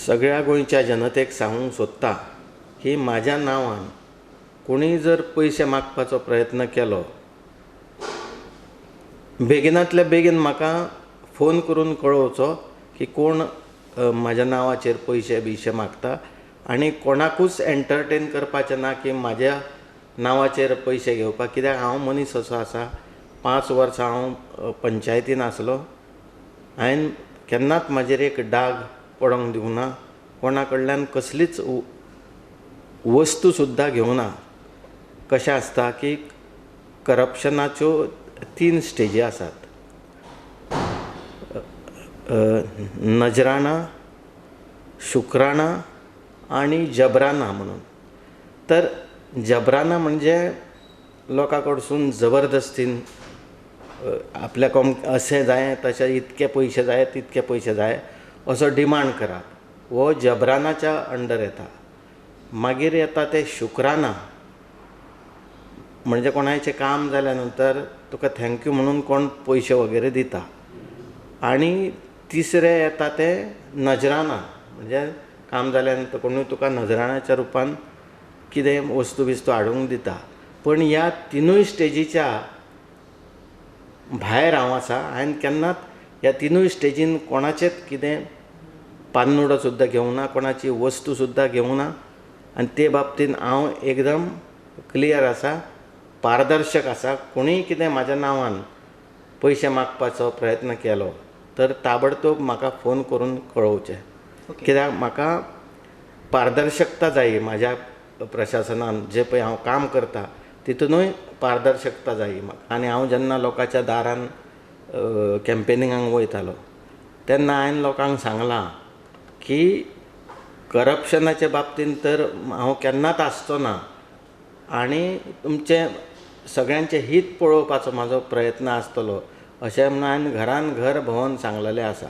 सगळ्या गोंयच्या जनतेक सांगूंक सोदतां की म्हाज्या नांवान कोणीय जर पयशे मागपाचो प्रयत्न केलो बेगिनांतल्या बेगीन म्हाका फोन करून कळोवचो की कोण म्हाज्या नांवाचेर पयशे बियशे मागता आनी कोणाकूच एन्टरटेन करपाचें ना की म्हाज्या नांवाचेर पयशे घेवपाक कित्याक हांव मनीस असो आसा 5 वर्सां हांव पंचायतीन आसलो. हांवें केन्नाच म्हाजेर एक डाग पडोंक दिवंक ना. कोणा कडल्यान कसलीच वस्तू सुद्दां घेवंक ना. कशें आसता की करप्शनाच्यो 3 स्टेजी आसात. नजराना, शुक्राना आनी जबराना म्हणून. तर जबराना म्हणजे लोकां कडसून जबरदस्तीन आपल्याक अशें जाय तशें इतके पयशे जाय तितके पयशे जाय असो डिमांड करप हो जबरानाच्या अंडर येता. मागीर येता तें शुक्राना म्हणजे कोणाचें काम जाल्या नंतर तुका thank you म्हणून कोण पयशे वगैरे दिता. आनी तिसरें येता तें नजराना म्हणजे काम जाल्या नंतर कोणूय तुका नजराण्याच्या रुपान कितें वस्तू बिस्तू हाडूंक दिता. पूण ह्या तिनूय स्टेजीच्या भायर हांव आसा. हांवें केन्नाच ह्या तिनूय स्टेजीन कोणाचेच कितें पान्नुडो सुद्दां घेवंक ना, कोणाची वस्तू सुद्दां घेवंक ना आनी ते बाबतींत हांव एकदम क्लियर आसा, पारदर्शक आसा. कोणीय कितें म्हाज्या नांवान पयशे मागपाचो प्रयत्न केलो तर ताबडतोब म्हाका फोन करून कळोवचें. कित्याक म्हाका पारदर्शकता जाय. म्हाज्या प्रशासनान जे पळय हांव काम करता तितूनय पारदर्शकता जाय म्हाका. आनी हांव जेन्ना लोकांच्या दारान कॅम्पेनिंगाक वयतालो तेन्ना हांवें लोकांक सांगलां की करप्शनाच्या बाबतींत तर हांव केन्नाच आसचो ना आनी तुमचें सगळ्यांचें हीत पळोवपाचो म्हाजो प्रयत्न आसतलो अशें म्हूण हांवें घरान घर भोंवन सांगलेलें आसा.